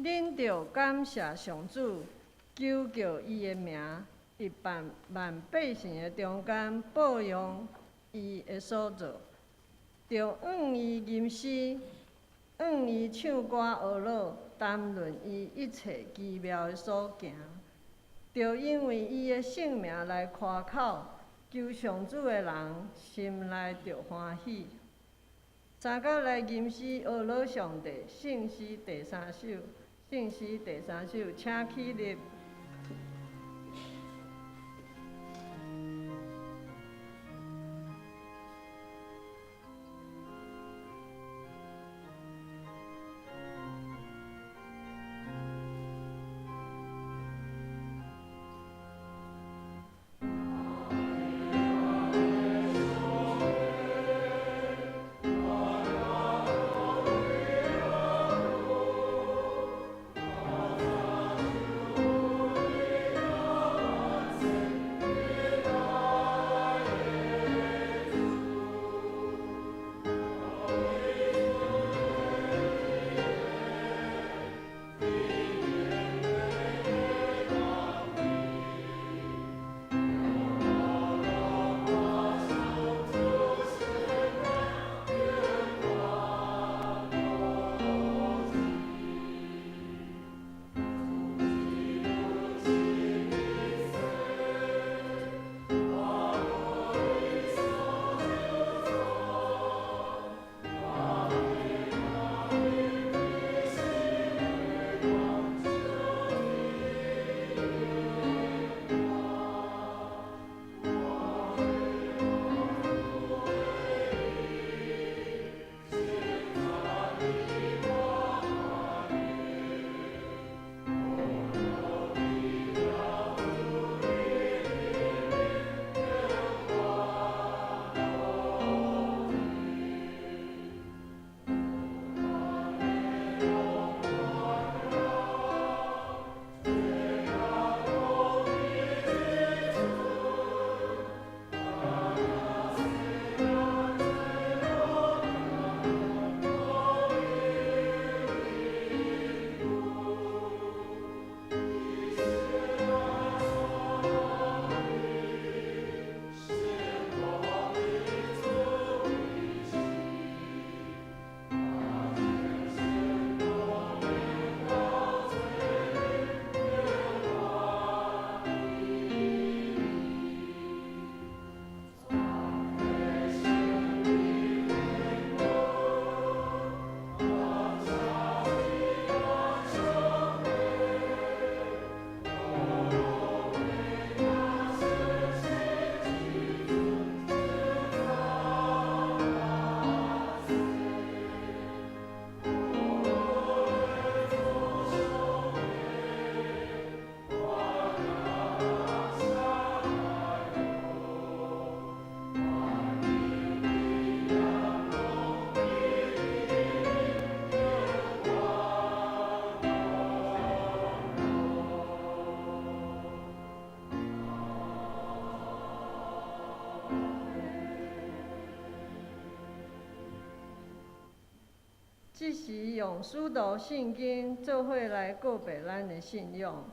恁著感謝上主，求告伊的名，佇萬萬百姓的中間報揚伊的所做。著向伊吟詩，向伊唱歌呵咾，談論伊一切奇妙的所行。著因為伊的聖名來誇口，求上主的人心內著歡喜。三甲來吟詩呵咾上帝，聖詩第三首，聖詩第三首，請起立。這時用使徒信經做伙來告白咱的信仰。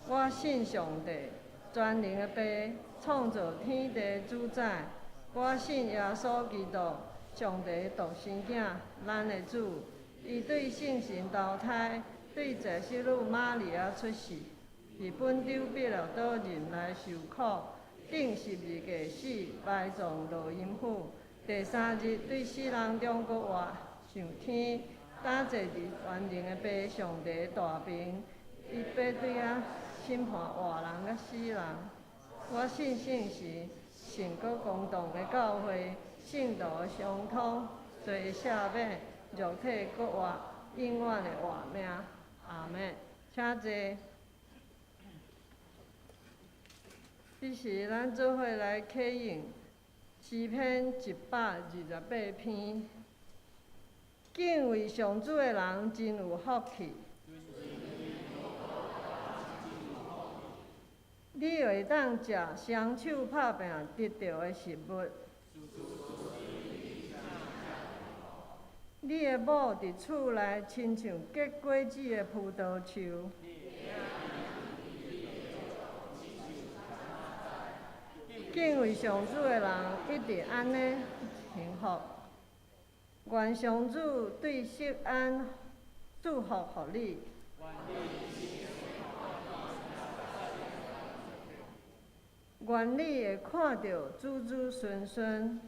我信上帝，全能的父，創造天地主宰。我信耶穌基督，上帝獨生囝，咱的主。伊對聖神投胎，對濟世女瑪利亞出世，佇本丟彼拉多忍來受苦，釘十字架死，埋葬落陰府。第三日對死人中閣活，上天，擔坐佇全能的父上帝大爿，伊欲對遐審判活人佮死人。我信聖神，聖國公同的教會，聖徒的相通，罪的赦免，肉體復活，永遠的活命。阿們。請坐。彼時，咱做伙來啟應詩篇128篇。敬畏上主的人真有福氣。你會當食雙手拍拚得著的食物。你的某佇厝內，親像結果子的葡萄樹。敬畏上主的人一定按呢幸福。願上主對錫安賜福予你。願你會看著子子孫孫。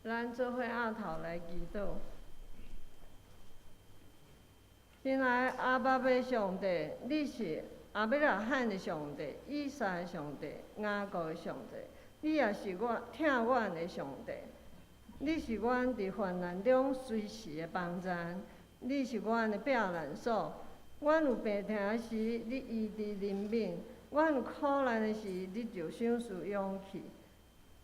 咱做伙徹頭來祈禱。親愛阿爸父上帝，你是亞伯拉罕的上帝、以撒的上帝、雅各的上帝，你也是我疼阮的上帝。你是阮佇患難中隨時的幫贊，你是阮的避難所。阮有病疼時，你醫治憐憫；阮有苦難的時，你就賞賜勇氣。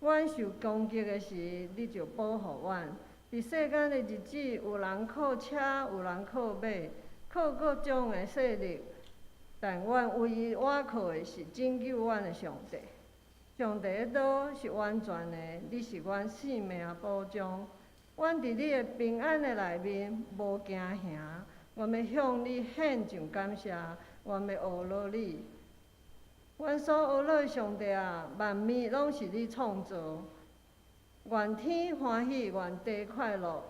阮受攻擊的時，你就保護阮。佇世間的日子，有人靠車，有人靠馬，靠各種的勢力，但阮唯一倚靠的是拯救阮的上帝。上帝的道是完全的，你是阮性命的保障。阮佇你的平安的內面無驚嚇，阮欲向你獻上感謝，阮欲阿羅你。阮所阿羅的上帝啊，萬物攏是你創造。願天歡喜，願地快樂，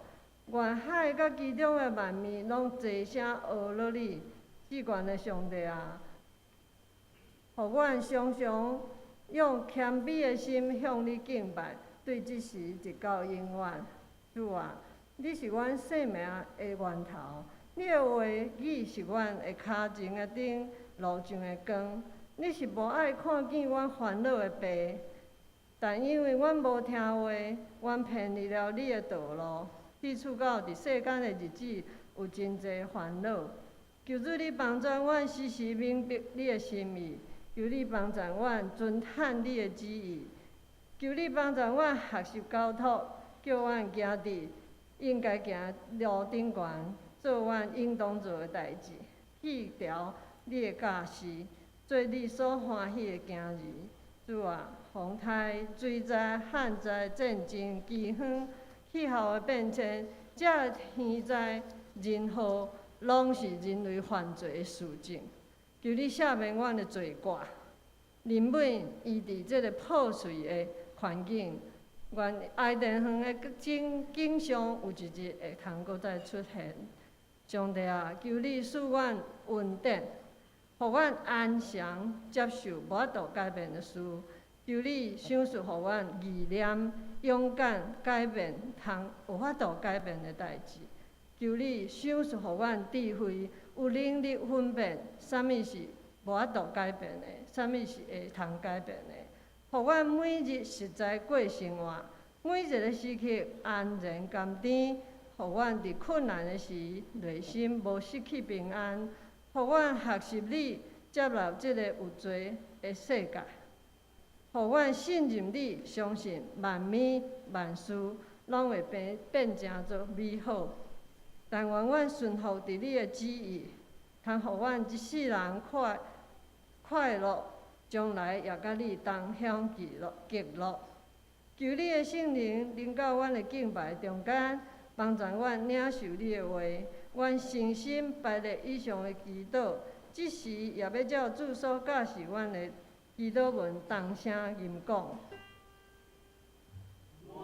願海佮其中的萬物攏齊聲阿羅你。至懸的上帝啊，予阮常常用謙卑的心向你敬拜，對這時直到永遠。主啊，你是阮生命的源頭，你的話語是阮的跤前的燈，路上的光。你是無愛看見阮煩惱的爸，但因為阮無聽話，阮偏離了你的道路，彼此到佇世間的日子有真濟煩惱。求主你幫助阮時時明白你的心意，求你幫助阮遵行你的旨意，求你幫助阮學習交託，叫阮行佇應該行路頂懸，做阮應當做的代誌，去除你的教示，做你所歡喜的囝兒。主啊，風颱、水災、旱災、戰爭、饑荒、氣候的變遷，這天災人禍，攏是人類犯罪的事證。求你赦免阮的罪過，憐憫醫治這个破碎的環境。願伊甸園的景象有一日會通閣再出現。上帝啊，求你賜阮恩典，予阮安詳接受無法度改變的事。求你賞賜予阮意念，勇敢改變通有法度改變的代誌。求你賞賜予阮智慧，有能力分辨啥物是無法度改變的，啥物是會通改變的。予阮每日實在過生活，每一个時刻安然甘甜。予阮佇困難的時，內心無失去平安。予阮學習你接納這个有罪的世界。予阮信任你，相信萬物萬事攏會變變成做美好。但願阮順服佇你的旨意，通予阮一世人快快樂，將來也佮你同享極樂極樂。求你的聖靈臨到阮的敬拜中間，幫助阮領受你的話。阮誠心排列以上的祈禱，這時也欲照主所教示阮的祈禱文同聲吟講。願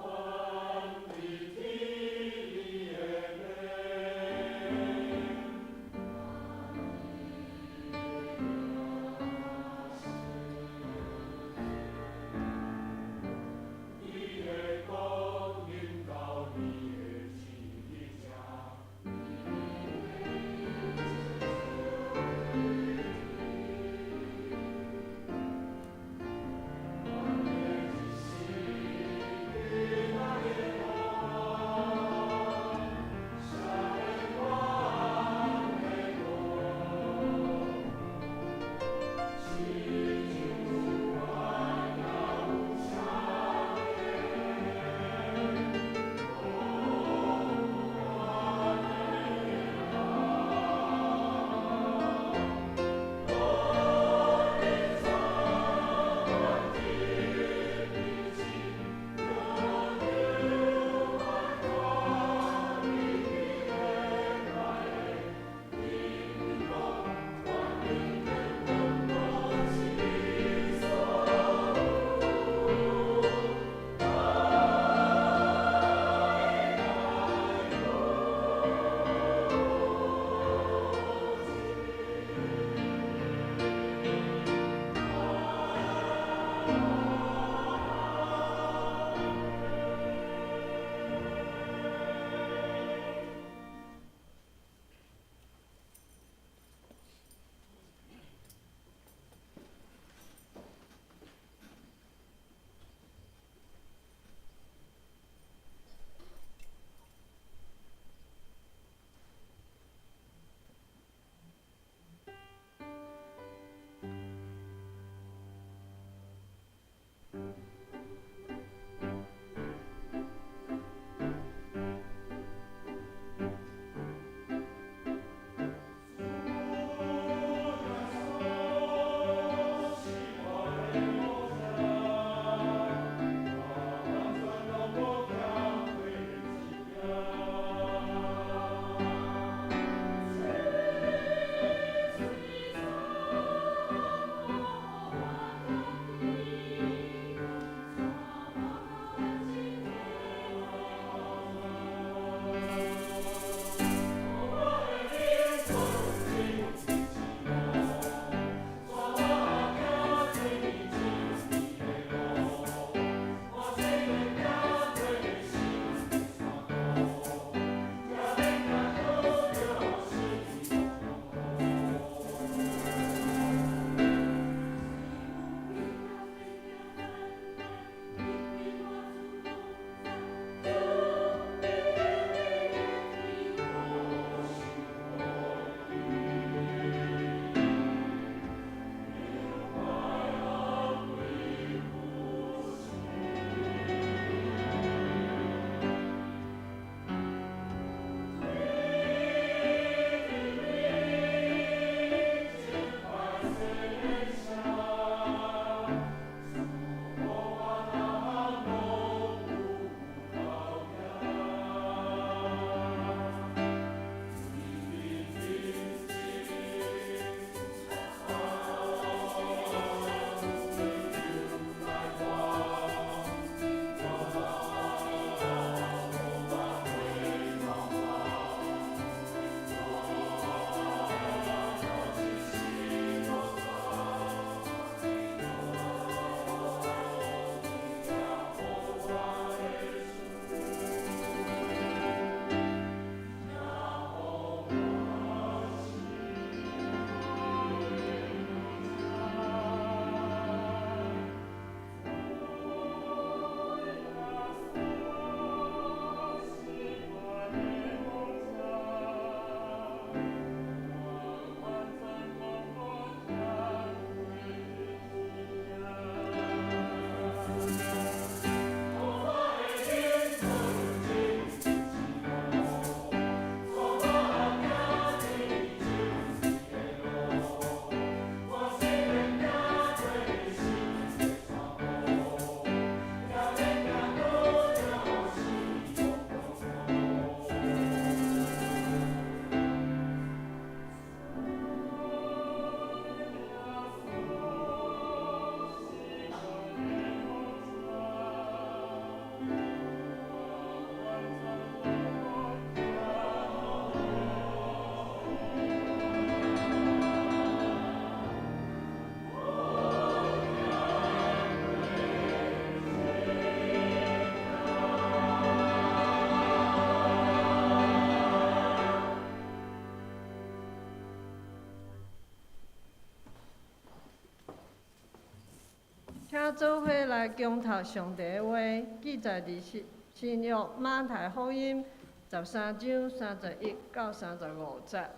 請做伙來恭讀上帝的話，記載佇新約馬太福音13章31到35節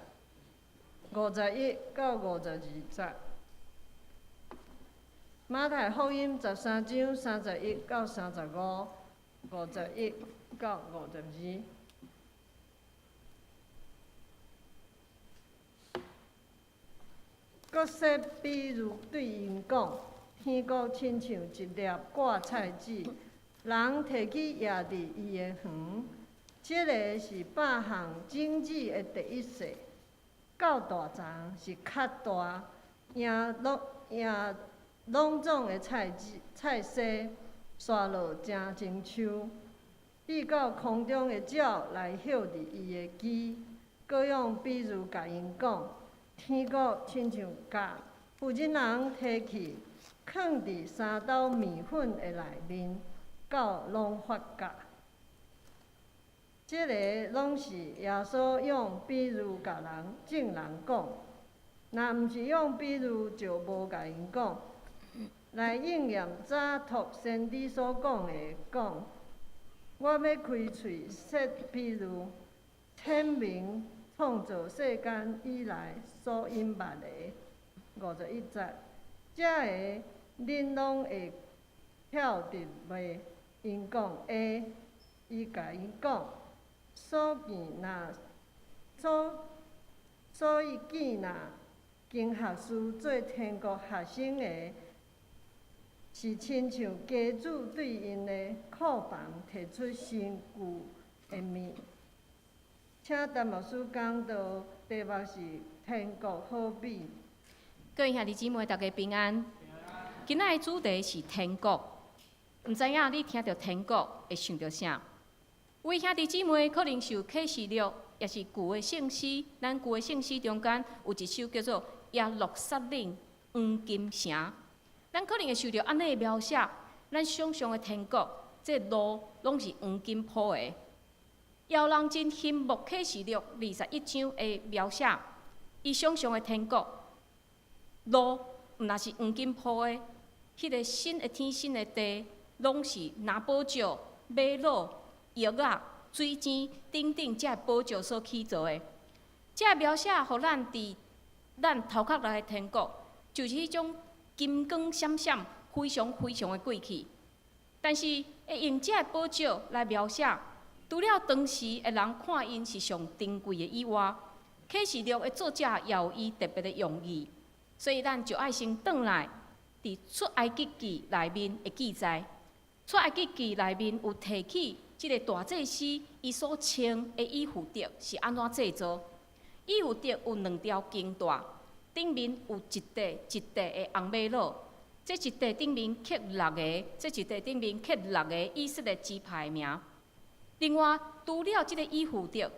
，51到52節。馬太福音十三章三十一到三十五，51到52。閣設比喻對𪜶講：天國親像一粒掛菜籽，人提去掖佇伊的園。這个是百項種子的第一細，到大欉是較大，贏攏總的菜籽菜踅，刷落成種樹，直到空中的鳥來歇佇伊的枝。閣用比喻共𪜶講：天國親像酵，婦人人提去，囥佇三斗麵粉的內面，到攏發酵。這个攏是耶穌用比喻共人眾人講，若毋是用比喻，就無共𪜶講，來應驗早託先知所講的，講：我欲開喙說比喻，顯明創造世間以來所隱瞞的。51節，這个恁攏會曉得袂？𪜶講會。伊共𪜶講：所以見若經學士做天國學生的，是親像家主對𪜶的庫房提出新舊的物。請陳牧師講道，題目是天國好比。各位兄弟姊妹，大家平安。今仔的主題是天國，毋知影你聽著天國會想著啥？有位兄弟姊妹可能受啟示錄，抑是舊的聖詩，咱舊的聖詩中間有一首叫做《耶路撒冷黃金城》，咱可能會受著按呢的描寫，咱想像的天國，這路攏是黃金鋪的。也有人真羨慕啟示錄21章的描寫，伊想像的天國路毋若是黃金鋪的，彼个新的天新的地，攏是藍寶石、瑪瑙、玉仔、水晶等等這寶石所起造的。這描寫予咱佇咱頭殼內的天國，就是彼種金光閃閃、非常非常的貴氣。但是會用這寶石來描寫，除了當時的人看𪜶是上珍貴的以外，啟示錄的作者也有伊特別的用意，所以咱就愛先轉來，佇出埃及記內面的記載。出埃及記內面有提起這个大祭司伊所穿的以弗得是按怎製造？以弗得有兩條經帶，頂面有一塊一塊的紅瑪瑙，這一塊頂面刻六个，這一塊頂面刻六个以色列支派的名。另外，除了這个以弗得，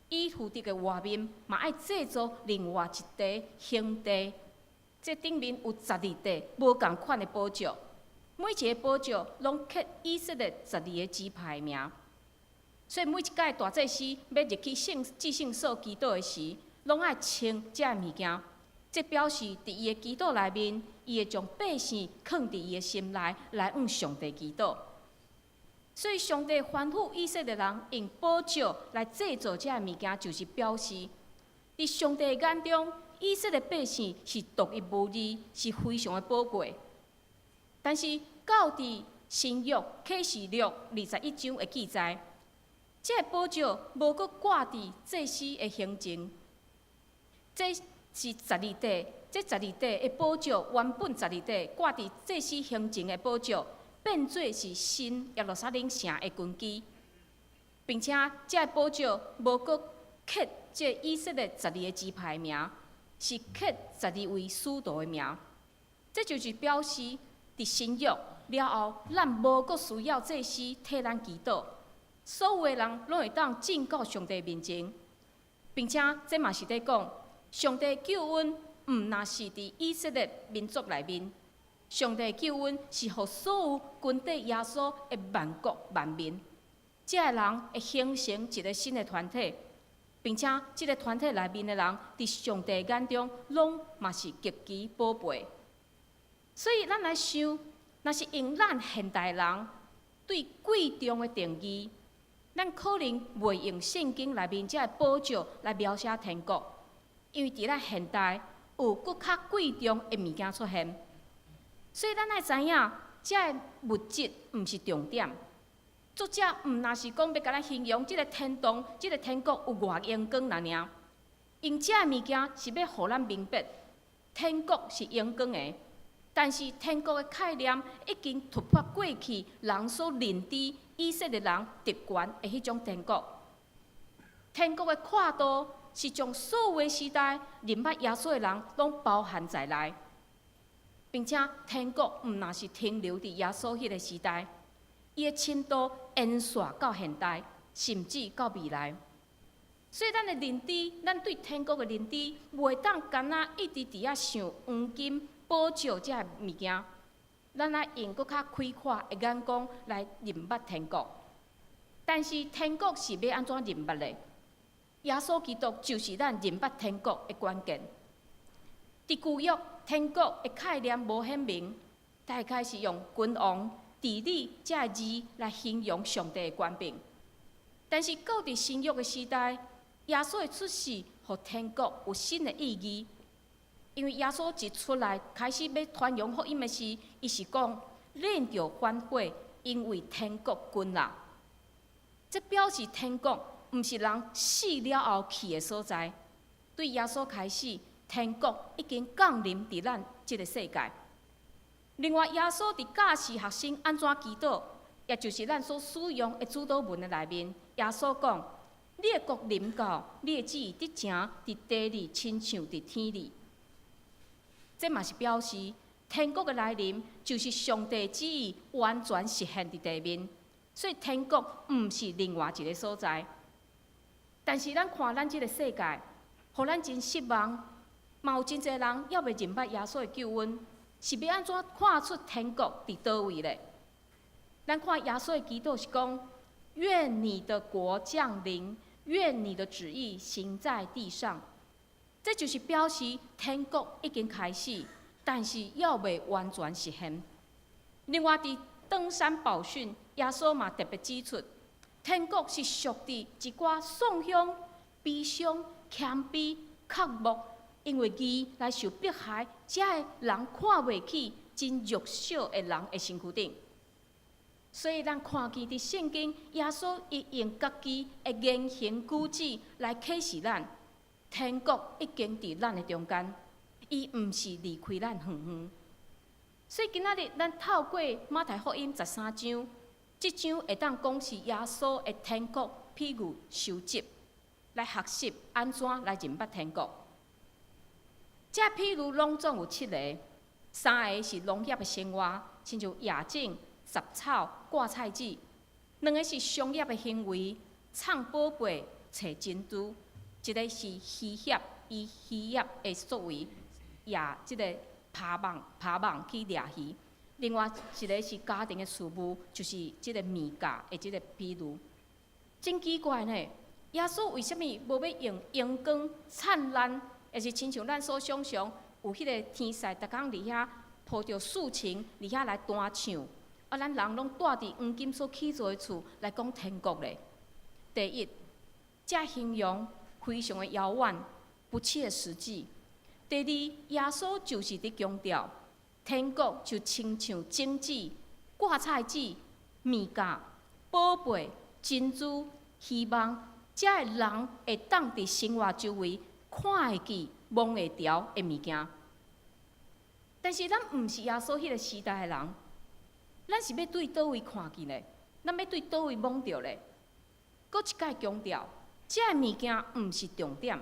以弗得的外面嘛愛製造另外一塊胸帶，這頂面有12塊無仝款的寶石，每一个寶石攏刻以色列12个支派的名。所以每一屆大祭司欲入去聖至聖所祈禱的時，攏愛穿這个物件。這表示佇伊的祈禱內面，伊會將百姓囥佇伊的心內，來向上帝祈禱。所以上帝吩咐以色列人用寶石來製造這个物件，就是表示佇上帝眼中，以色列百姓是獨一無二，是非常的寶貴。但是到佇新約啟示錄21章的記載，這个寶石無閣掛佇祭司的胸前，這是十二塊，這十二塊的寶石原本十二塊掛佇祭司胸前的寶石，變做是新耶路撒冷城的根基，並且這个寶石無閣刻這以色列十二个支派的名，是刻十二位使徒的名。這就是表示，佇新約了後，咱無閣需要祭司替咱祈禱，所有的人攏會當進到上帝面前，並且這嘛是佇講，上帝救恩毋若是佇以色列民族內面。上帝救恩是予所有跟綴耶穌的萬國萬民，這个人會形成一个新的團體，並且這个團體內面的人，佇上帝眼中攏嘛是極其寶貝。所以，咱來想，若是用咱現代人對貴重的定義，咱可能袂用聖經內面這个寶石來描寫天國，因為佇咱現代有閣較貴重的物件出現，所以咱愛知影，這个物質毋是重點。作者毋若是講欲共咱形容這个天堂、這个天國有偌榮光爾，用這个物件是欲予咱明白，天國是榮光的。但是天國的概念已經突破過去人所認知以色列人特權的彼種天國。天國的闊度是將所有時代認捌耶穌的人攏包含在內，並且天國毋若是停留佇耶穌彼个時代，伊的深度延續到現代，甚至到未來。所以咱的認知，咱對天國的認知，袂當干焦一直佇遐想黃金、寶石這个物件，咱愛用閣較開闊的眼光來認捌天國。但是天國是欲按怎認捌的？耶穌基督就是咱認捌天國的關鍵。佇舊約，天國的概念無顯明，大概是用君王、治理這个字來形容上帝的權柄。但是到佇新約的時代，耶穌的出世，予天國有新的意義。因為耶穌一出來，開始欲傳揚福音的時，伊是講：恁著反悔，因為天國近啦。這表示天國毋是人死了後去的所在。對耶穌開始，天國已經降臨佇咱這个世界。另外，耶穌佇教示學生按怎祈禱，也就是咱所使用的主禱文的內面，耶穌講：你的國臨到，你的旨意得成佇地裡，親像佇天裡。這嘛是表示天國的來臨，就是上帝旨意完全實現佇地面。所以天國毋是另外一个所在。但是咱看咱這个世界，予咱真失望，嘛有真濟人猶未認捌耶穌的救恩，是欲按怎看出天國佇佗位咧？咱看耶穌的祈禱是講：願你的國降臨，願你的旨意行在地上。這就是表示天國已經開始，但是猶未完全實現。另外，佇登山寶訓，耶穌嘛特別指出，天國是屬佇一寡喪鄉、悲傷、謙卑、渴慕，因為義來受迫害，這个人看袂起、真弱小的人的身軀頂。所以，咱看見佇聖經，耶穌伊用家己的言行舉止來啟示咱，天國已經佇咱的中間，伊毋是離開咱遠遠。所以今仔日咱透過馬太福音13章，這章會當講是耶穌的天國譬喻收集，來學習按怎來認捌天國。這譬喻攏總有七个，三个是農業的生活，親像野種、雜草、掛菜籽；兩个是商業的行為，藏寶貝、揣珍珠；一个是漁協，以漁協的作為，掠這个拋網、拋網去掠魚。另外一个是家庭的事務，就是這个麵酵的這个比喻。真奇怪呢，耶穌為啥物無欲用榮光燦爛，抑是親像咱所想象有彼個天使逐工佇遐抱著豎琴佇遐來彈唱，啊，咱人攏蹛佇黃金所起造的厝來講天國咧？第一，這形容非常的遙遠，不切實際。第二，耶穌就是佇強調，天國就親像種子、掛菜籽、麵酵、寶貝、珍珠、希望，這个人會當佇生活周圍看會見、摸會著的物件。但是咱毋是耶穌彼个時代的人，咱是欲對佗位看見咧？咱欲對佗位摸著咧？閣一擺強調，這个物件毋是重點。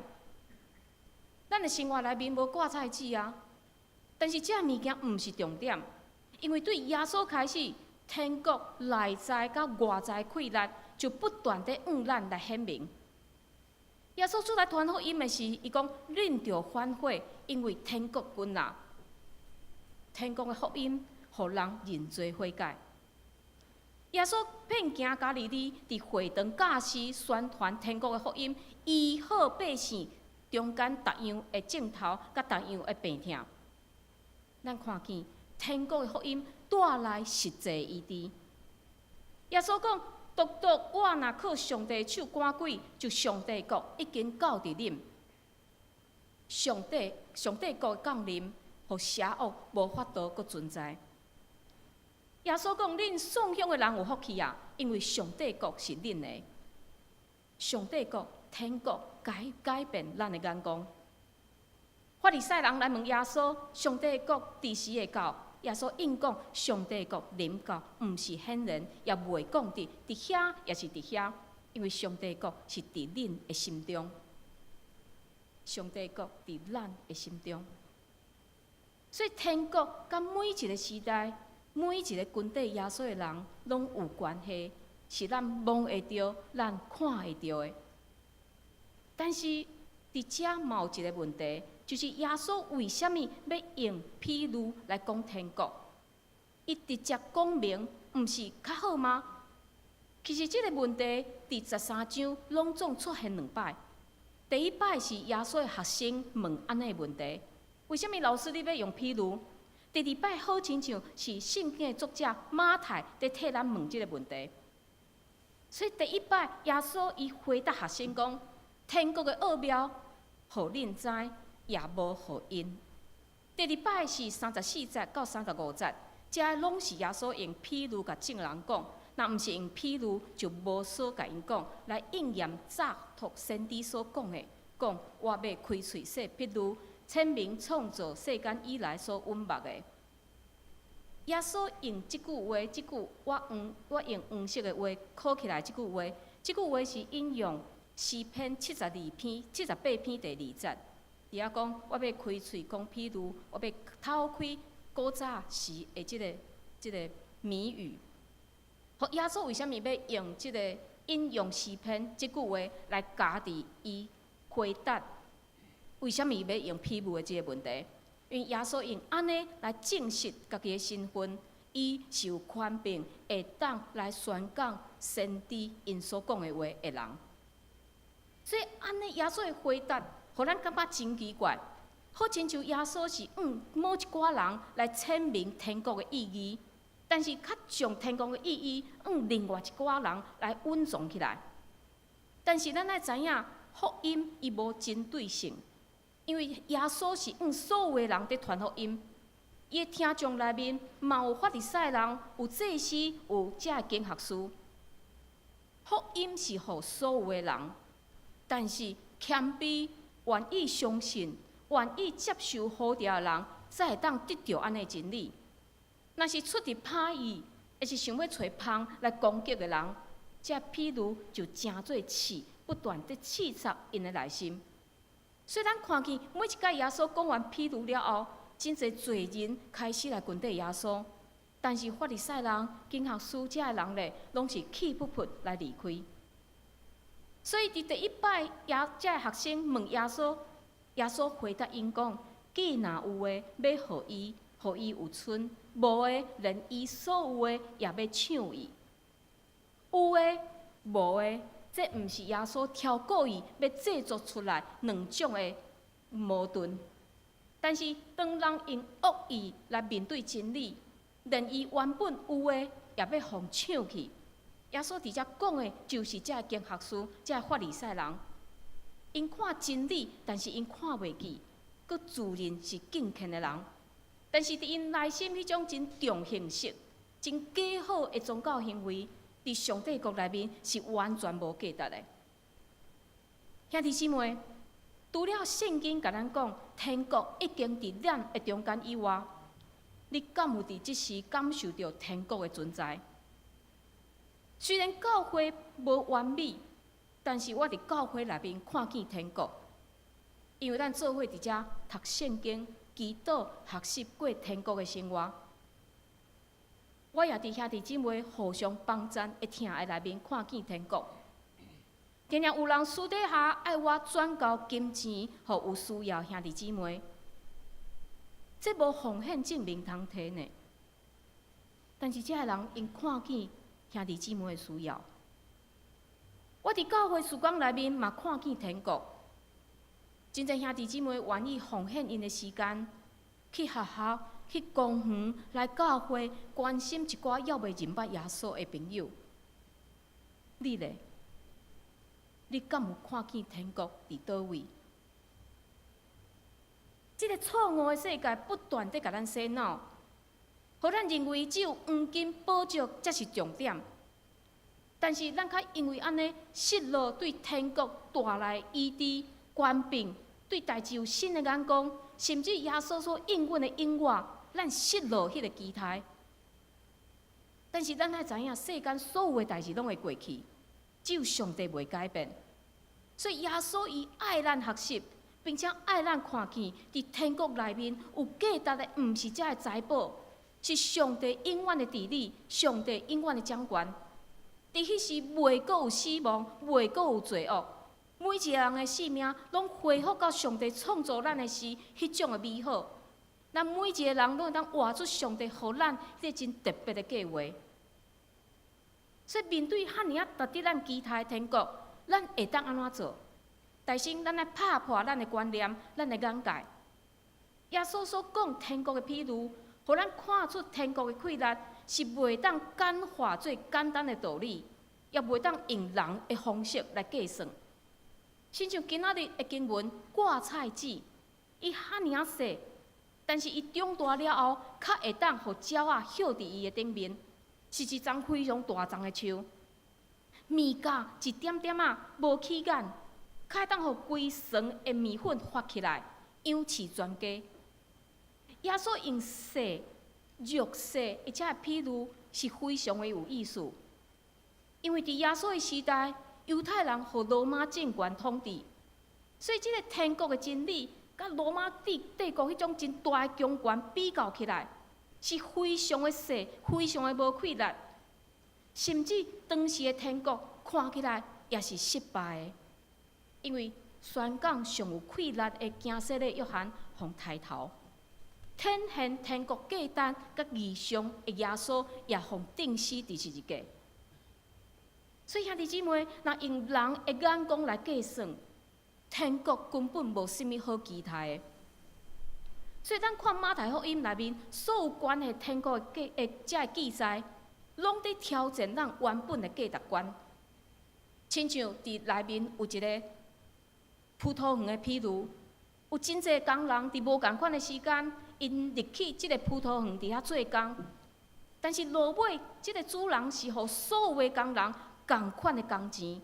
咱的生活內面無掛菜籽啊，但是這个物件毋是重點，因為對耶穌開始，天國內在佮外在氣力就不斷地向咱來顯明。耶穌出來傳福音的時，伊講：恁著反悔，因為天國近啦。天國的福音，予人認罪悔改。耶穌遍行加利利，佇會堂教示宣傳天國的福音，醫好百姓中間逐樣的症頭，佮逐樣的病痛。咱看見天國的福音帶來實際醫治。耶穌講：獨獨我若靠上帝手趕鬼，就上帝國已經到佇恁。上帝國降臨，予邪惡無法度閣存在。耶穌講：恁喪鄉的人有福氣啊，因為上帝國是恁的。上帝國、天國改變咱的眼光。法利賽人來問耶穌：上帝國佇時會到？耶穌應講：上帝國臨到，毋是顯然，也袂講佇遐，抑是佇遐，因為上帝國是佇恁的心中。上帝國佇咱的心中，所以天國佮每一個時代、每一個跟綴耶穌的人攏有關係，是咱摸會著、咱看會著的。但是佇遮嘛有一個問題，就是耶穌為啥物欲用譬喻來講天國？伊直接講明，毋是較好嗎？其實這個問題佇13章攏總出現兩擺。第一擺是耶穌的學生問按呢個問題：為啥物老師你欲用譬喻？第二擺好親像是聖經的作者馬太佇替咱問這個問題。所以第一擺耶穌伊回答學生講：天國的奧妙，予恁知，也無予𪜶。第二擺是34節到35節，這攏是耶穌用譬喻共眾人講，若毋是用譬喻，就無所共𪜶講，來應驗早託先知所講的，講我欲開喙說譬喻，闡明創造世間以來所隱密的。耶穌用這句話，這句我用黃色的話括起來，這句話，這句話是引用詩篇72篇、78篇第二節。佇遐講，我欲開喙講譬喻，我欲透開古早時的這個謎語。耶穌為啥物欲用這個引用詩篇這句話來加佇伊回答？為啥物欲用譬喻的這個問題？因為耶穌用按呢來證實家己的身份，伊是有權柄會當來宣講先知𪜶所講的話的人。所以按呢，耶穌的回答，予咱感覺真奇怪，好親像耶穌是向某一寡人來闡明天國的意義，但是卻將天國的意義向另外一寡人來隱藏起來。但是咱愛知影，福音伊無針對性。因為耶穌是向所有的人佇傳福音，伊的聽眾內面嘛有法利賽人，有祭司，有遮的經學師。福音是予所有的人，但是謙卑、願意相信、願意接受呼召的人，才會當得著按呢真理。若是出佇歹意，抑是想欲揣蜂來攻擊的人，這譬喻就成做刺，不斷佇刺插𪜶的內心。所以咱看見每一擺耶穌講完譬喻了後，真濟罪人開始來跟綴耶穌，但是法利賽人、經學師遮的人咧，攏是氣噗噗來離開。所以佇第一擺，遮的學生問耶穌，耶穌回答𪜶講：既若有的，欲予伊，予伊有賰；無的，連伊所有的也欲搶去。有的，無的。這毋是耶穌挑故意欲製作出來兩種的矛盾，但是當人用惡意來面對真理，連伊原本有的也欲予搶去。耶穌佇遮講的，就是這个經學師、這个法利賽人，𪜶看真理，但是𪜶看袂見，閣自認是敬虔的人，但是佇𪜶內心彼種真重形式、真假好的宗教行為，佇上帝國內面是完全無價值的。兄弟姊妹，除了聖經共咱講，天國已經佇咱的中間以外，你敢有佇這時感受著天國的存在？雖然教會無完美，但是我佇教會內面看見天國，因為咱做伙佇遮讀聖經、祈禱、學習過天國的生活。我也佇兄弟姊妹互相幫贊的疼愛內面看見天國。定定有人私底下愛我轉交金錢，予有需要兄弟姊妹，這無奉獻證明通提呢。但是這个人𪜶看見兄弟姊妹的需要，我佇教會事工內面嘛看見天國。真濟兄弟姊妹願意奉獻𪜶的時間去學校，去公園來教會關心一寡猶未認捌耶穌的朋友。你咧？你敢有看見天國佇佗位？這个錯誤的世界不斷佇共咱洗腦，予咱認為只有黃金寶石才是重點。但是咱較因為按呢失落對天國帶來醫治、權柄，對代誌有新的眼光，甚至耶穌所應允的永活，咱失落彼个期待。但是咱愛知影，世間所有的代誌攏會過去，只有上帝袂改變。所以耶穌伊愛咱學習，並且愛咱看見，佇天國內面有價值的，毋是這个財寶，是上帝永遠的治理，上帝永遠的掌權。佇彼時袂閣有死亡，袂閣有罪惡，每一个人的性命攏恢復到上帝創造咱的時彼種的美好。咱每一个人攏會當活出上帝予咱彼个真特別的計畫。所以面對遐爾仔值得咱期待的天國，咱會當按怎做？首先，咱愛拍破咱的觀念、咱的眼界。耶穌所講天國的比喻，予咱看出天國的氣力是袂當簡化做簡單的道理，也袂當用人的方式來計算。親像今仔日的經文，掛菜籽，伊遐爾仔細，但是伊長大了後，較會當予鳥仔歇佇伊的頂面，是一叢非常大叢的樹。麵鉸一點點仔無起眼，較會當予規船的麵粉發起來，養飼全家。耶穌用細、弱細，而且比喻是非常的有意思。因為佇耶穌的時代，猶太人予羅馬政權統治，所以這个天國的真理，佮羅馬帝國彼種真大的強權比較起來，是非常的細，非常的無氣力，甚至當時的天國看起來也是失敗的，因為宣講上有氣力的驚洗禮約翰予刣頭，展現天國價值佮異象的耶穌也予釘死佇十字架。所以兄弟姊妹，若用人的眼光來計算，天國根本無啥物好期待的。所以咱看馬太福音內面所有關係天國的記的這个記載，攏佇挑戰咱原本的價值觀。親像佇內面有一个葡萄園的比喻，有真濟工人佇無仝款的時間，𪜶入去這个葡萄園佇遐做工，但是落尾，這个主人是予所有的工人仝款的工錢。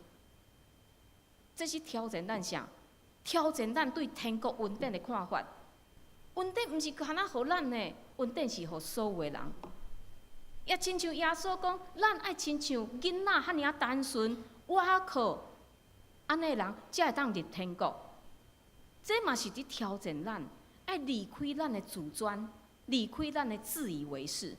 這是挑戰咱啥？挑戰咱對天國恩典的看法。恩典毋是干焦予咱的，恩典是予所有的人。也親像耶穌講，咱愛親像囡仔遐爾仔單純、倚靠，按呢人才會當入天國。這嘛是佇挑戰咱，愛離開咱的自尊，離開咱的自以為是。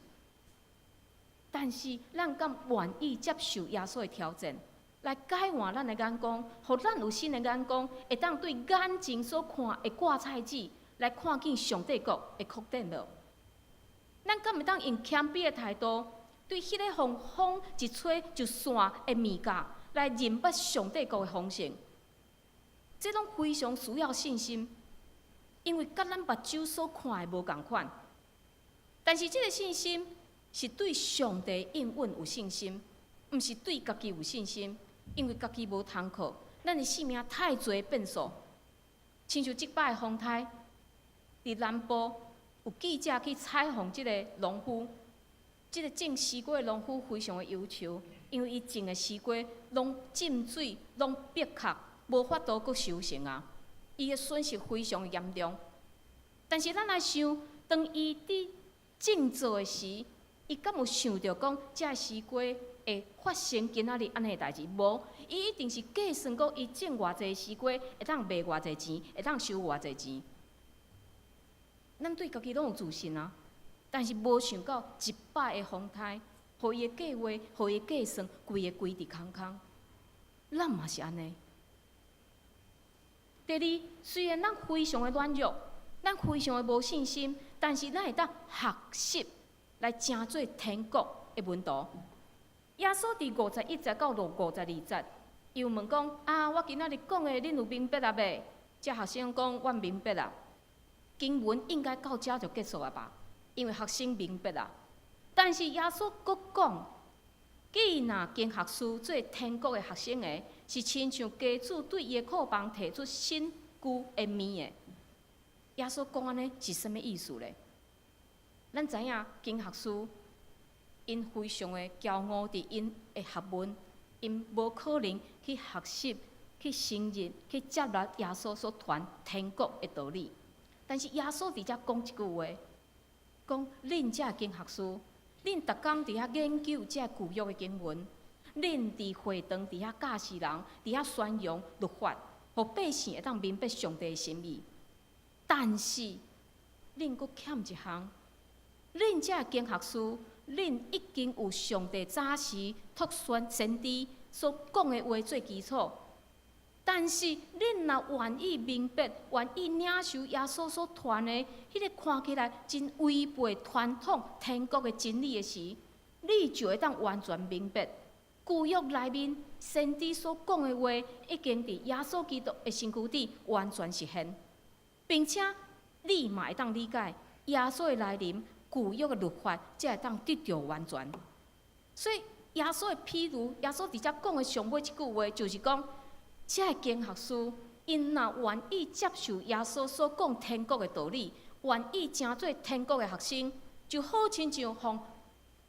但是，咱敢願意接受耶穌的挑戰，來改換咱的眼光，予咱有新的眼光，會當對眼前所看的掛菜籽，來看見上帝國的擴展無？咱敢會當用謙卑的態度，對彼個予風一吹就散的麵鉸，來認捌上帝國的豐盛？這攏非常需要信心，因為佮咱目睭所看的無仝款。但是這个信心是對上帝應允有信心，毋是對家己有信心，因為家己無通靠，咱的生命太濟變數。親像這擺的風颱，佇南部有記者去採訪這个農夫，這个種西瓜的農夫非常的憂愁，因為伊種的西瓜攏浸水，攏煏殼，無法度閣收成啊！伊的損失非常嚴重。但是咱來想，當伊佇種作的時，伊敢有想著講，這个西瓜會發生今仔日按呢的代誌？無，伊一定是計算講，伊種偌濟西瓜會當賣偌濟錢，會當收偌濟錢。咱對家己攏有自信啊，但是無想到一擺的風颱，予伊的計劃，予伊的計算，規个規佇空空。咱嘛是按呢。第二，雖然咱非常的軟弱，咱非常的無信心，但是咱會當學習來成做天國的門徒。耶穌佇51節到52節，伊有問講：啊，我今仔日講的，恁有明白啊未？這學生講：阮明白啊。經文應該到遮就結束啊吧？因為學生明白啊。但是耶穌閣講，既若經學士做天國的學生的，是親像家主對伊的庫房提出新舊的物的。耶穌講按呢是啥物意思咧？咱知影經學士𪜶非常的驕傲，佇𪜶的學問，𪜶無可能去學習、去承認、去接納耶穌所傳天國的道理。但是耶穌佇遮講一句話，講恁這經學士，恁逐工佇遐研究這舊約的經文，恁佇會堂佇遐教示人，佇遐宣揚律法，予百姓會當明白上帝的心意。但是恁閣欠一項，恁這經學士，恁已經有上帝早時託宣先知所講的話做基礎，但是恁若願意明白，願意領受耶穌所傳的彼個看起來真違背傳統天國的真理的時，你就會當完全明白舊約內面先知所講的話，已經佇耶穌基督的身軀底完全實現，並且你嘛會當理解耶穌的來臨，舊約的律法才會當得著完全。所以耶穌的譬喻，耶穌佇遮講的上尾一句話，就是講，這个經學士，𪜶若願意接受耶穌所講天國的道理，願意成做天國的學生，就好親像予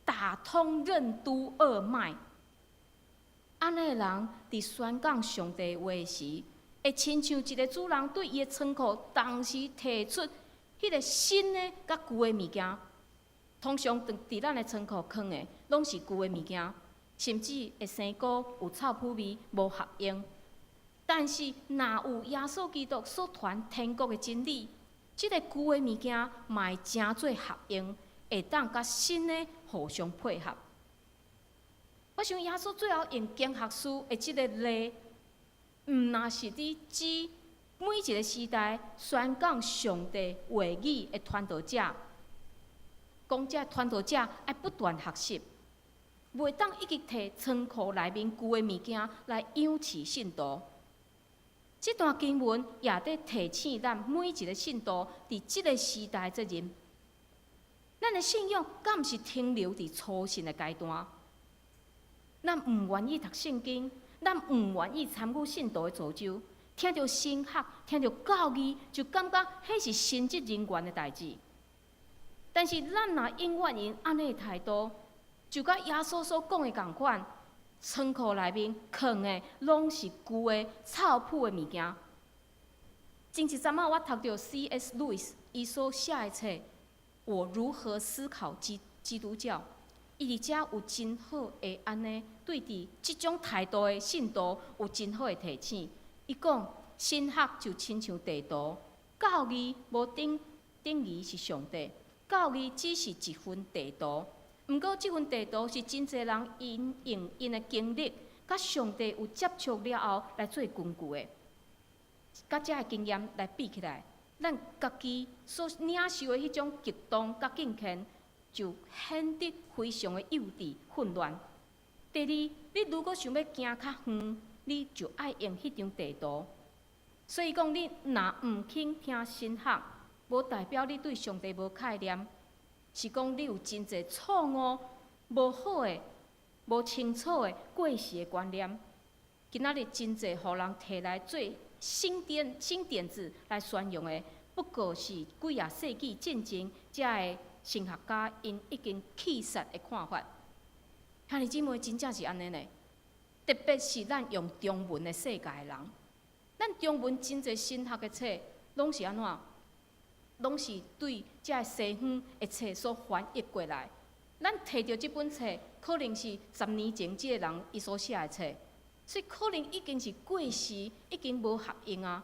打通任督二脈。按呢的人佇宣講上帝話時，會親像一个主人對伊的倉庫同時提出彼个新的佮舊的物件。通常佇咱的倉庫囥的，攏是舊的物件，甚至會生菇、有臭腐味、無合用。但是，若有耶穌基督所傳天國的真理，這个舊的物件嘛會成做合用，會當佮新的互相配合。我想耶穌最後用經學士的這个例，毋若是佇指每一个時代宣講上帝話語的傳道者，講這傳道者愛不斷學習，袂當一直提倉庫內面舊的物件來養飼信徒。這段經文也佇提醒咱每一个信徒，佇這个時代責任。咱的信仰敢毋是停留佇初信的階段？咱毋願意讀聖經，咱毋願意參與信徒的造就，聽著神學、聽著教義，就感覺彼是神職人員的代誌。但是咱若永遠用按呢的態度，就佮耶穌所講的仝款，倉庫內面囥的攏是舊的臭腐的物件。前一陣仔我讀著 C.S. Lewis 伊所寫的冊《我如何思考基督教》，伊佇遮有真好的按呢，對佇這種態度的信徒有真好的提醒。伊講神學就親像地圖，教義無等於是上帝，教義只是一份地圖。毋過，這份地圖是真濟人𪜶用𪜶的經歷，佮上帝有接觸了後來做根據的。佮這个經驗來比起來，咱家己所領受的彼種激動佮敬虔，就顯得非常的幼稚混亂。第二，你如果想欲行較遠，你就愛用彼張地圖。所以講，你若毋肯聽神學，無代表你對上帝無概念。是講你有真濟錯誤、無好的、無清楚的過時的觀念。今仔日真濟予人提來做新點子來宣揚的，不過是幾仔世紀進前，遮个神學家𪜶已經棄殺的看法。兄弟姊妹，真正是按呢呢。特別是咱用中文的世界的人，咱中文真濟神學的冊，攏是按怎？攏是對遮个西方的冊所翻譯過來。咱提著這本冊，可能是10年前這个人伊所寫的冊，所以可能已經是過時，已經無合用啊。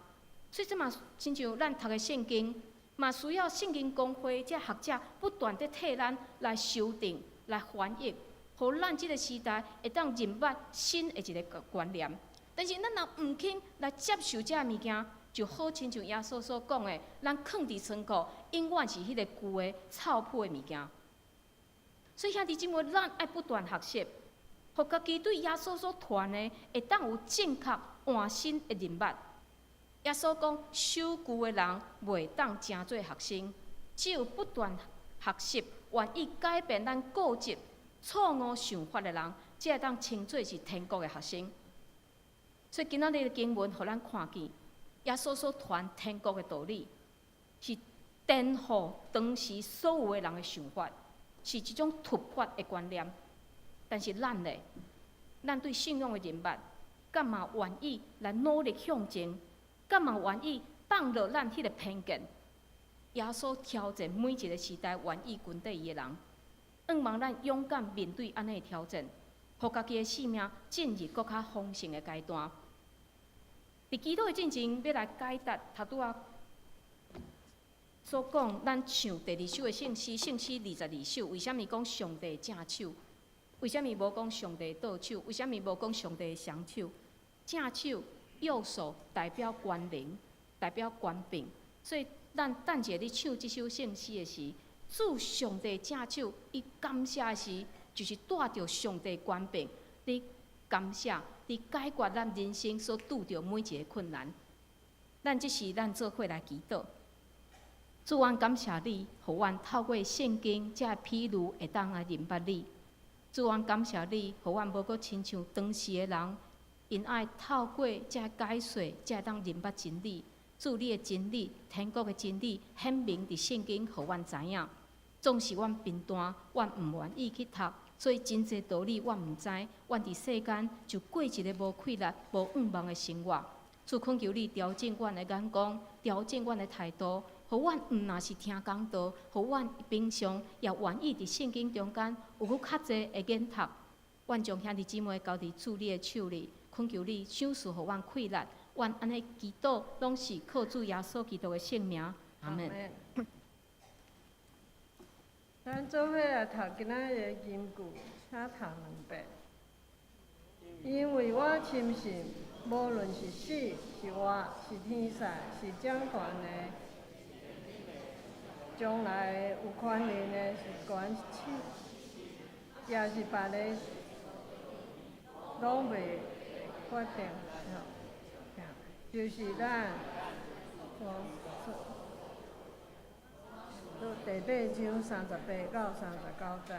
所以這嘛親像咱讀的聖經，嘛需要聖經公會這學者不斷佇替咱來修訂、來翻譯，予咱這个時代會當認捌新的一个觀念。但是咱若毋肯來接受這个物件，就好親像耶穌所講的，咱囥佇倉庫，永遠是彼个舊的臭腐的物件。所以兄弟姊妹，咱愛不斷學習，予家己對耶穌所傳的會當有正確換新的認捌。耶穌講，守舊的人袂當成做學生，只有不斷學習，願意改變咱固執、錯誤想法的人，才會當稱做是天國的學生。所以今仔日的經文，予咱看見耶穌所傳天國的道理，是顛覆當時所有的人的想法，是一種突發的觀念。但是咱呢？咱對信仰的認捌，敢嘛願意來努力向前？敢嘛願意放落咱彼个偏見？耶穌挑戰每一個時代願意跟綴伊的人，向望咱勇敢面對按呢的挑戰，予家己的生命進入閣較豐盛的階段。佇祈禱的進前，欲來解答頭拄仔所講，咱唱第二首的聖詩，聖詩22首，為啥物講上帝正手？為啥物無講上帝倒手？為啥物無講上帝雙手？正手右手代表權能，代表權柄，所以咱等一下咧唱這首聖詩的時，主上帝正手，伊感謝的時，就是帶著上帝權柄，咧感謝，咧解決咱人生所拄著每一个困難。咱這時咱做伙來祈禱。主，阮感謝你，予阮透過聖經這个譬喻會當來認捌你。主，阮感謝你，予阮無閣親像當時的人，𪜶愛透過這个解說，才會當認捌真理。主，你的真理，天國的真理，顯明佇聖經，予阮知影。總是阮貧惰，阮毋願意去讀，所以真濟道理阮毋知。阮佇世間就過一个無氣力、無向望的生活。主，懇求你調整阮的眼光，調整阮的態度，予阮毋若是聽講道，予阮平常也願意佇聖經中間有閣較濟的研讀。阮將兄弟姊妹交佇主你的手裡，懇求你賞賜予阮氣力。阮按呢祈禱，攏是靠主耶穌基督的聖名。阿門。咱做伙來讀今仔日的金句，請讀兩遍。因為我深信，無論是死是活，是天使，是掌權的，將來有權能的，是懸是深，抑是別的，攏袂決定，就是咱第八章38到39節。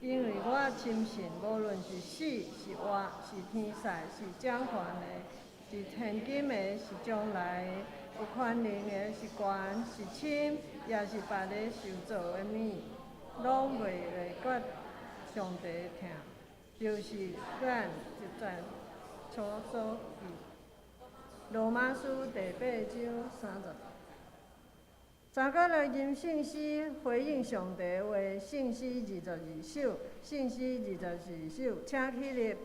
因為我深信，無論是死是活，是天使，是掌權的，是現今的，是將來的，有權能的，是懸是深，抑是別个受造的物，攏袂會決上帝的疼，就是咱一切所所記。羅馬書第八章30。三角來吟聖詩回應上帝話，聖詩22首，聖詩22首，請起立。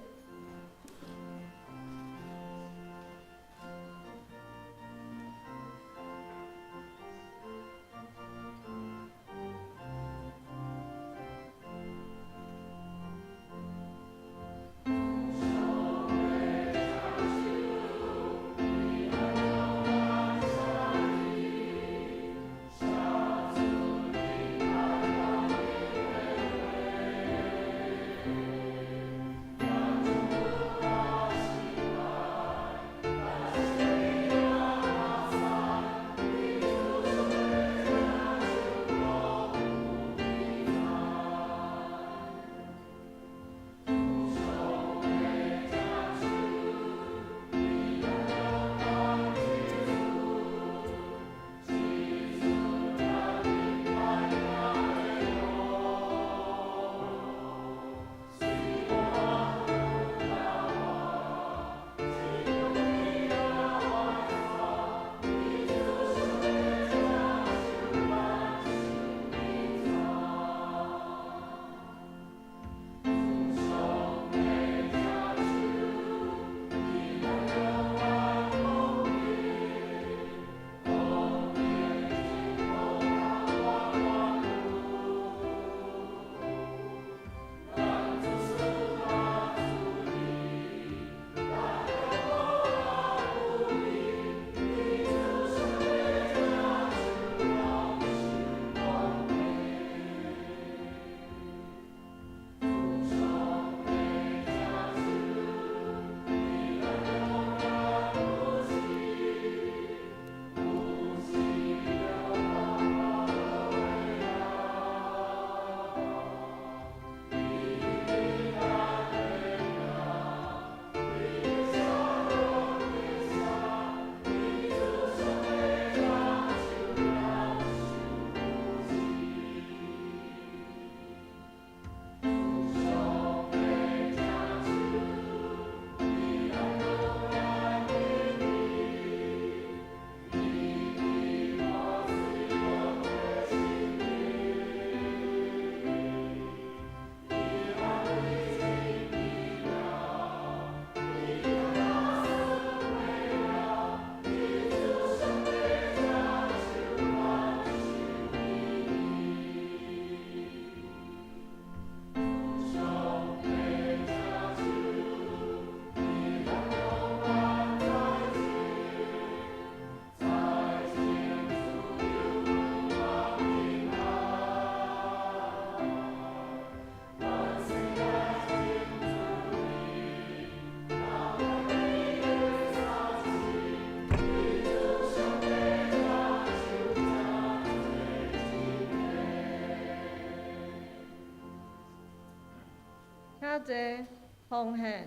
請坐奉獻，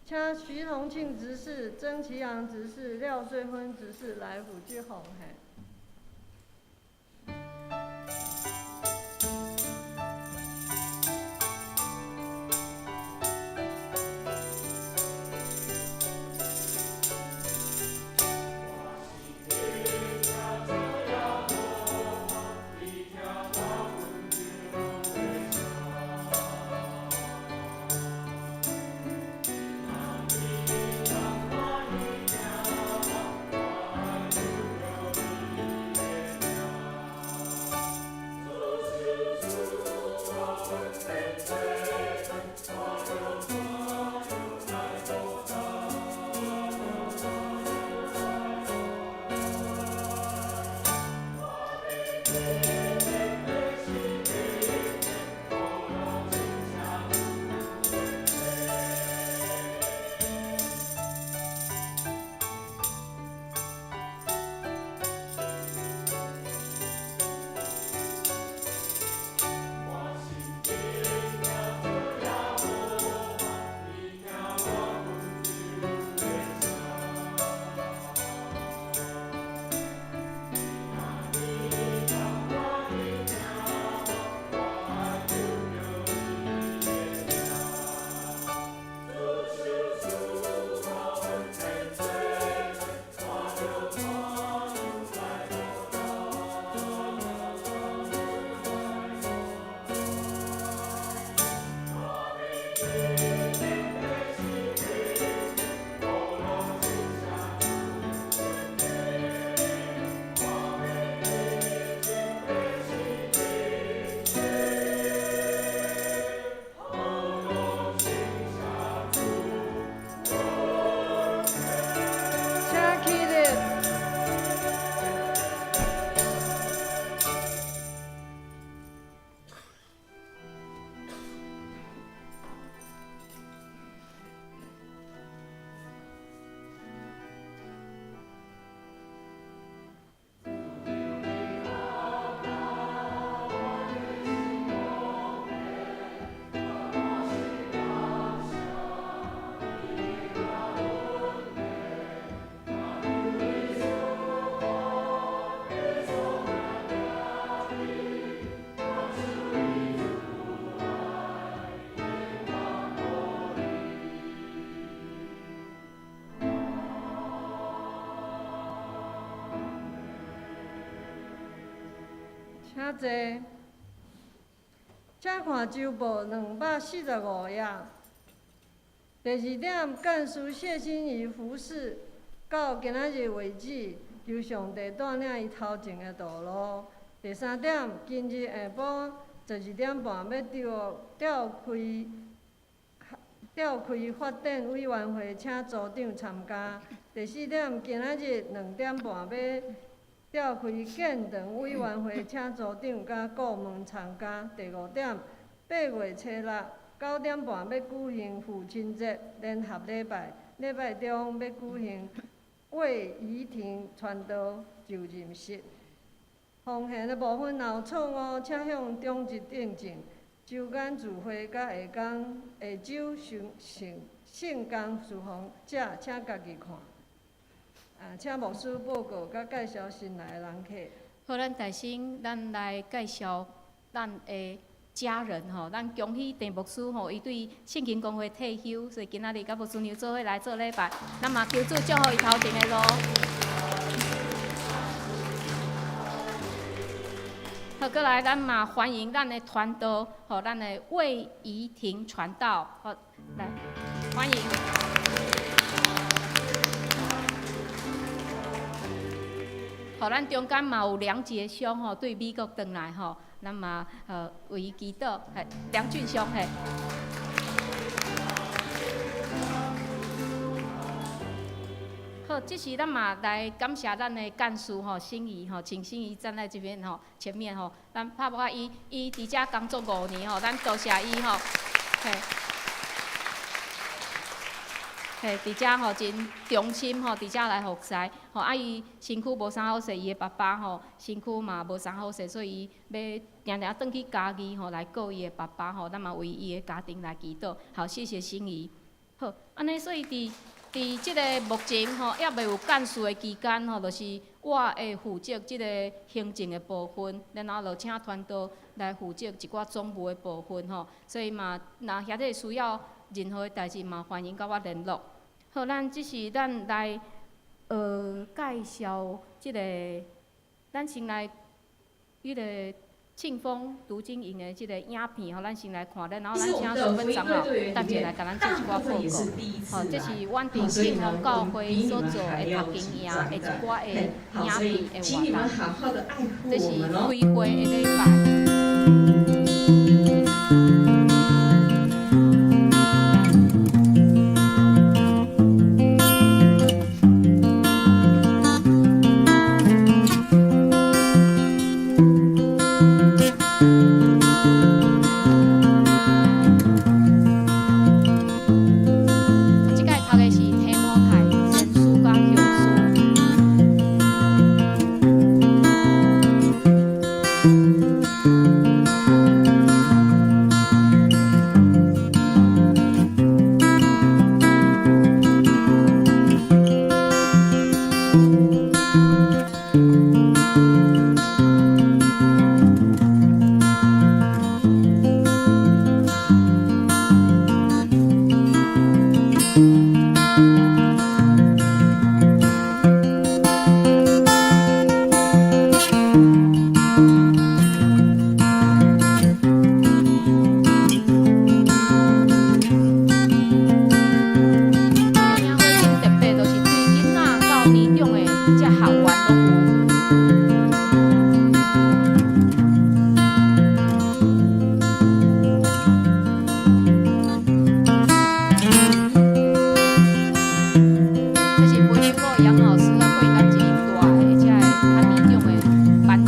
請徐同慶執事、曾其陽執事、廖瑞芬執事來輔助奉獻。請起立。請坐，請看周報245頁。第二點，幹事謝心怡服侍到今仔日為止，求上帝帶領伊頭前的道路。第三點，今日下晡12點半欲召開召開發展委員會，請組長參加。第四點，今仔日2點半欲召開建堂委員會，請組長佮顧問參加。第五點，8月初六9點半欲舉行父親節聯合禮拜，禮拜中欲舉行魏怡婷傳道就任式。奉獻的部分若有錯誤，請向長執訂正。周間聚會佮下工下晝聖聖聖工事奉者，請家己看。啊，請牧師報告佮介紹新來的人客。好，咱大先，咱來介紹咱的家人吼。咱恭喜鄭牧師吼，伊對聖經公會退休，所以今仔日佮牧師娘做伙來做禮拜。咱嘛求主祝福伊頭前的路。好，閣來，咱嘛歡迎咱的傳道，吼，咱的魏怡婷傳道，好，來歡迎。好，咱中間嘛有梁傑兄吼，對美國轉來吼，咱嘛為伊祈禱，嘿，梁俊兄嘿。好，這時咱嘛來感謝咱的幹事吼，心怡吼，請心怡站在這邊吼，前面吼，咱拍破伊，伊佇遮工作5年吼，咱多謝伊吼，嘿。嘿，佇遮吼真忠心吼，佇遮來服侍，吼啊伊身軀無啥好勢，伊的爸爸吼身軀嘛無啥好勢，所以伊欲定定轉去嘉義吼來顧伊的爸爸吼，咱嘛為伊的家庭來祈禱。好，謝謝心儀。好，按呢，所以佇這个目前吼，猶未有幹事的期間吼，就是我會負責這个行政的部分，然後就請傳道來負責一寡總務的部分吼。所以嘛，若兄弟需要任何的代誌，嘛歡迎佮我聯絡。好，咱這是咱來介紹這个，咱先來彼个慶豐讀經營的這个影片吼，咱先來看，然後咱請淑芬長老等下來共咱做一寡報告。好，這是阮佇慶豐教會所做的讀經營的一寡的影片的活動。這是開會的禮拜。這擺讀的是提摩太前書佮後書。這領會真特別，就是對囡仔到年長的這學員攏有。這是培訓過楊老師啊，過甲真大的這个較年長的班級。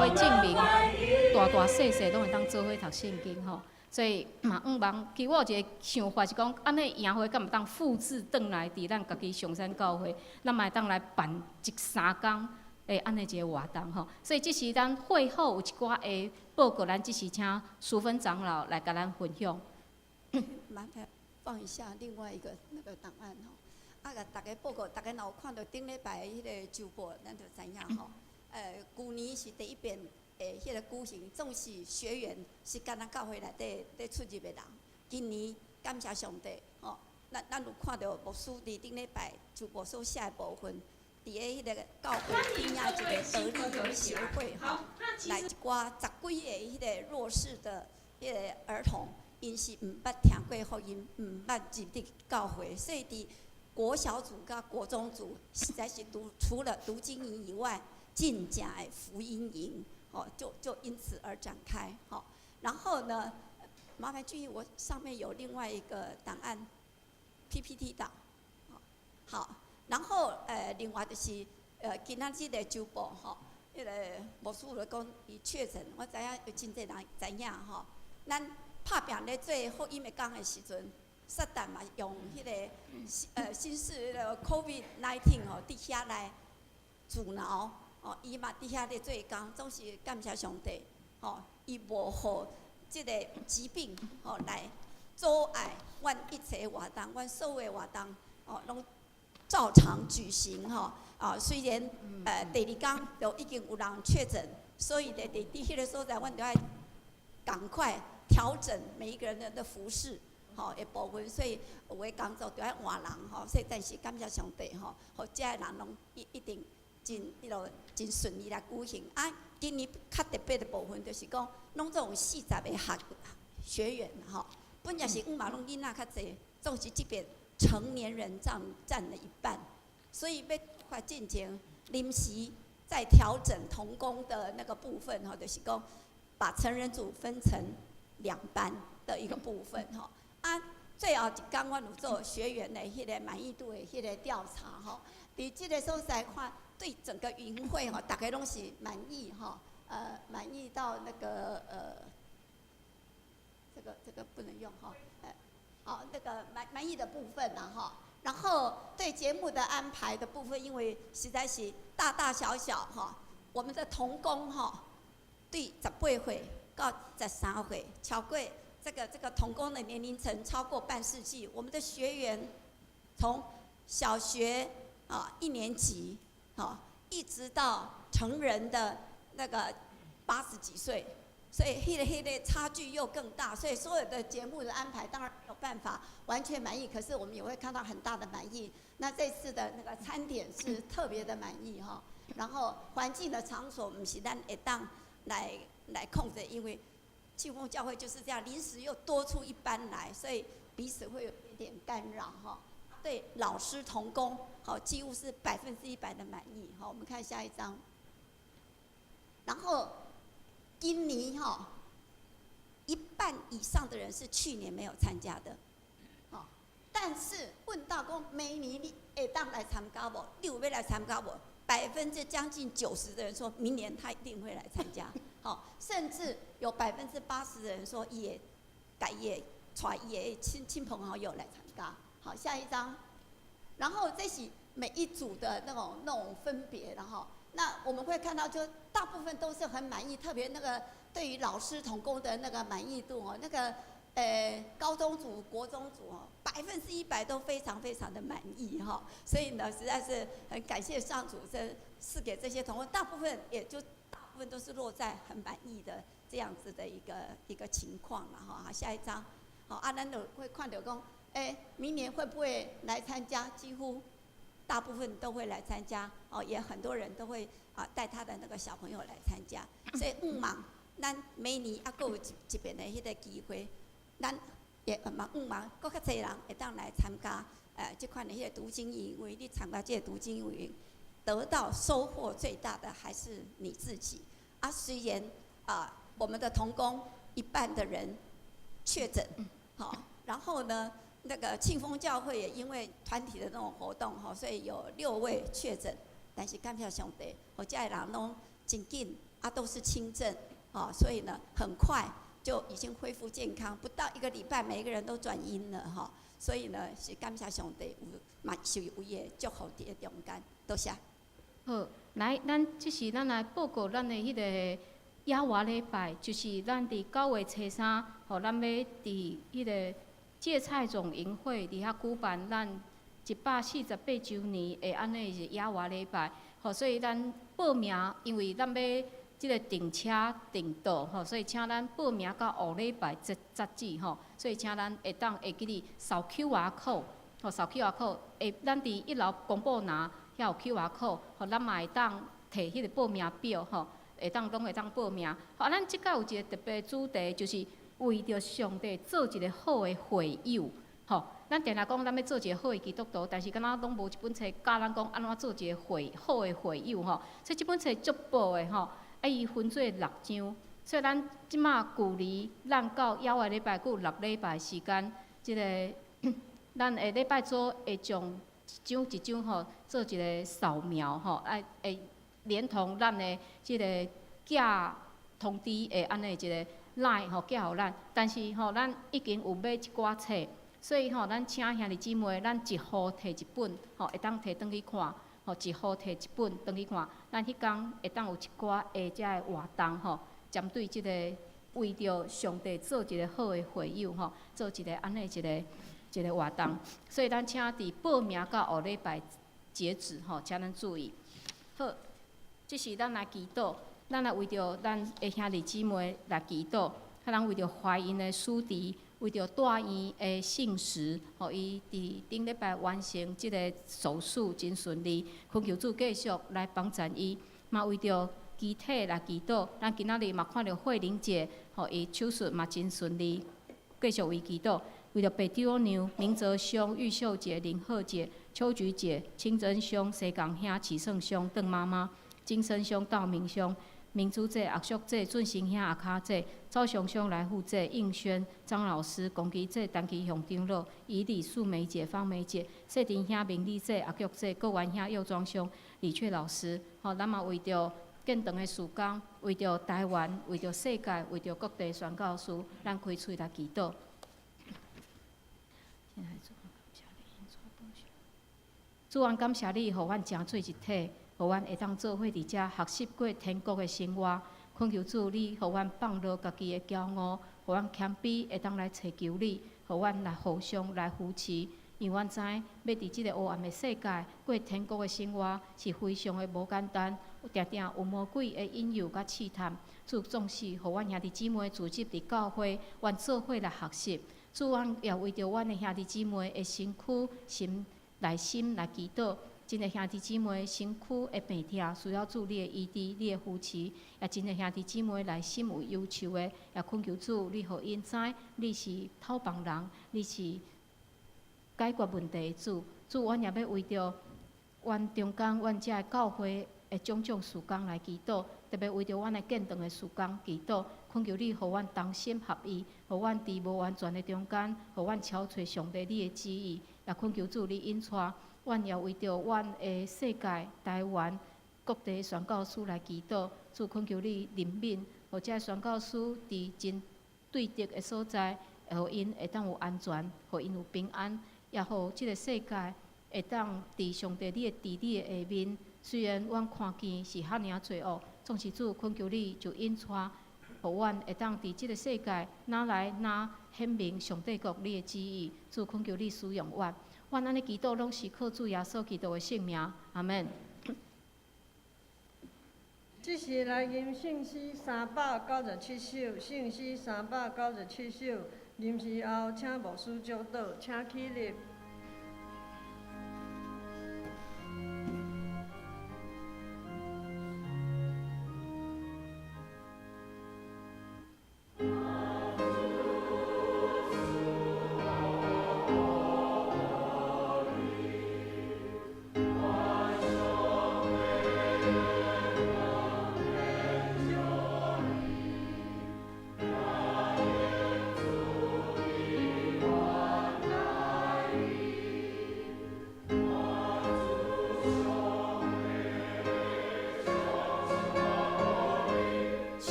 會證明大大細細攏會當做伙讀聖經吼。所以嘛，向望，其實我有一個想法是講，按呢營會敢會當複製轉來佇咱家己松山教會，咱嘛會當來辦一三工的按呢一個活動吼。所以這是咱會後有一寡的報告，咱這時請淑芬長老來共咱分享。麻煩放一下另外一個那個檔案吼。啊，共大家報告，大家若有看著頂禮拜彼個週報，咱就知影吼。舊年是第一遍的彼個舉行，總是學員是干焦教會內底咧出入的人。今年感謝上帝，吼，咱有看著牧師佇頂禮拜週報所寫的部分，佇咧彼個教會邊仔一個德利協會吼，來一寡十幾个彼個弱勢的彼個兒童，𪜶是毋捌聽過福音，毋捌入佇教會，所以佇國小組佮國中組，實在是讀除了讀經營以外，真正的福音營，哦，就因此而展開，吼。然後呢，麻煩俊義，我上面有另外一個檔案，PPT 檔，好。然後另外就是，今仔這個週報，吼，彼個牧師就講伊確診，我知影有真濟人知影吼。咱拍拚咧做福音的工的時陣，撒旦嘛用彼個新式彼个 COVID-19 吼，佇遐來阻撓，哦，伊嘛佇遐咧做工，總是感謝上帝，吼，伊無予這个疾病吼來阻礙阮一切活動，阮所有的活動，哦，攏照常舉行吼。啊，雖然第二工就已經有人確診，所以咧佇佇彼个所在，阮著愛趕快調整每一個人的服事。吼的部分，所以有的工作著愛換人吼，所以但是感謝上帝吼，予遮的人攏一定真彼落真順利來舉行。啊，今年較特別的部分就是講，攏總有40個學員吼，本來是毋嘛攏囡仔較濟，總是這邊成年人佔了一半，所以欲發進前臨時再調整同工的那個部分吼，就是講把成人組分成兩班的一個部分吼。啊，最後一工阮有做學員的彼個滿意度的彼個調查吼，佇這个所在看，對整個營會吼，逐家攏是滿意吼，滿意到那個這個不能用哈，好，那個滿意的部分啦哈，然後對節目的安排的部分，因為實在是大大小小哈，我們的同工哈，對18歲到13歲，超過這個同工的年齡層超過半世紀，我們的學員從小學啊一年級，哈，一直到成人的那個80幾歲，所以彼个差距又更大，所以所有的節目的安排當然沒有辦法完全滿意，可是我們也會看到很大的滿意。那這次的那個餐點是特別的滿意哈，然後環境的場所毋是咱會當來控制，因為慶豐教會就是這樣，臨時又多出一班來，所以彼此會有一點干擾哈。對老師同工，好，幾乎是100%的滿意。好，我們看下一張。然後今年哈，一半以上的人是去年沒有參加的，好，但是問到講明年你會當來參加無？你有欲來參加無？將近90%的人說明年他一定會來參加，好，甚至有80%的人說也改也帶伊的親朋好友來參加。好，下一張。然後這是每一組的那種分別，然後那我們會看到，就大部分都是很滿意，特別那個對於老師同工的那個滿意度哦，那個高中組、國中組哦，100%都非常非常的滿意哈。所以呢，實在是很感謝上主這賜給這些同工，大部分也就大部分都是落在很滿意的這樣子的一個情況了哈。好，下一張，好，啊，咱就會看著講，欸，明年會不會來參加？幾乎大部分都會來參加，哦，也很多人都會啊帶他的那個小朋友來參加。所以向望咱明年猶閣有一遍的彼個機會，咱也嘛向望閣較濟人會當來參加，這款的彼個讀經營，因為你參加這個讀經營，得到收穫最大的還是你自己。啊，雖然啊，我們的同工一半的人確診，好，然後呢，那個慶豐教會也因為團體的那種活動，哈，所以有六位確診。但是感謝上帝，予遮的人攏真緊啊，都是輕症，啊，所以呢，很快就已經恢復健康，不到一個禮拜，每一個人都轉陰了哈。所以呢，是感謝上帝有嘛是有伊的祝福佇咧中間，多謝。好，來，咱這是咱來報告咱的彼個野活禮拜，就是咱佇9月初3，吼，咱欲佇彼個芥菜種營會佇遐舉辦咱148週年的按呢是野活禮拜，吼，所以咱報名，因為咱欲這個訂車訂桌，吼，所以請咱報名到後禮拜截截止，吼，所以請咱會當會記得掃 QR code，吼，掃 QR code，會咱佇一樓公布欄遐有 QR code，吼，咱嘛會當提彼個報名表，吼，會當攏會當報名。吼，咱這擺有一個特別主題，就是為著上帝做一個好的會友，吼。咱定定講咱欲做一個好的基督徒，但是敢若攏無一本冊教咱講按怎做一個會好的會友，吼。所以這本冊足薄的，吼。啊，伊分做六章，所以咱這馬距離咱到野活禮拜，閣有六禮拜時間，這个咱下禮拜組會將一章一章吼做一個掃描吼，愛會連同咱的這个寄通知的按呢一个 LINE 吼寄予咱，但是吼咱已經有買一寡冊，所以吼咱請兄弟姊妹，咱一戶提一本吼，會當提轉去看。吼，一戶提一本轉去看，咱彼工會當有一寡的遮个活動吼，針對這个為著上帝做一個好的會友吼，做一個按呢一個一個活動。所以咱請佇報名到後禮拜截止吼，請咱注意。好，這時咱來祈禱，咱來為著咱的兄弟姊妹來祈禱，啊，咱為著懷孕的書弟。為著大院的信實，予伊佇頂禮拜完成這个手術真順利，懇求主繼續來幫贊伊。嘛為著肢體來祈禱，咱今仔日嘛看著慧玲姐，予伊手術嘛真順利，繼續為祈禱。為著白丟娘、明哲兄、玉秀姐、林鶴姐、秋菊姐、清真兄、西港兄、啟勝兄、鄧媽媽、金生兄、道明兄。明珠姐、阿叔姐、俊生兄、阿卡姐、赵雄兄、來富姐、應軒、張老師、龚基姐、陳其雄長老、以李素梅姐、方梅姐、謝丁兄、明麗姐、阿玉姐、郭元兄、右莊兄、李雀老師，吼，咱嘛為著建堂的事工，為著台灣，為著世界，為著各地宣教師，咱開喙來祈禱。主，阮感謝你，予阮成做一體。予阮會當做伙佇遮學習過天國的生活，懇求主，你予阮放落家己的驕傲，予阮謙卑，會當來尋求你，予阮來互相來扶持。因為阮知，欲佇這个黑暗的世界過天國的生活是非常的無簡單，定定有魔鬼的引誘佮試探。主總是予阮兄弟姊妹聚集佇教會，阮做伙來學習。主，阮也為著阮的兄弟姊妹的身軀、心內心來祈禱。真濟兄弟姊妹身軀的病痛，需要主你的醫治、你的扶持。也真濟兄弟姊妹內心有憂愁的，也懇求主你予𪜶知，你是透放人，你是解決問題的主。主，阮也欲為著阮中間、阮遮的教會的種種事工來祈禱，特別為著阮的建堂的事工祈禱，懇求你予阮同心合意，予阮佇無完全的中間，予阮超揣上帝你的旨意。也懇求主你引帶。阮也為著阮的世界、台灣各地宣教師來祈禱，主懇求你憐憫，予遮宣教師佇真對敵的所在，予𪜶會當有安全，予𪜶有平安，也予這个世界會當佇上帝你的治理的下面。雖然阮看見是遐爾濟惡，總是主懇求你就引帶，予阮會當佇這个世界，若來若顯明上帝國你的旨意。主懇求你使用阮。阮按呢祈禱，攏是靠主耶穌基督的聖名，阿門。這時來吟聖詩397首，聖詩397首。吟詩後，請牧師祝禱，請起立。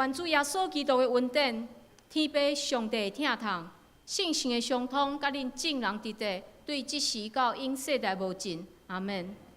願主耶穌基督的恩典、天父上帝的疼痛、聖神的相通，佮恁眾人佇佇，對這時到永世代無盡。阿們。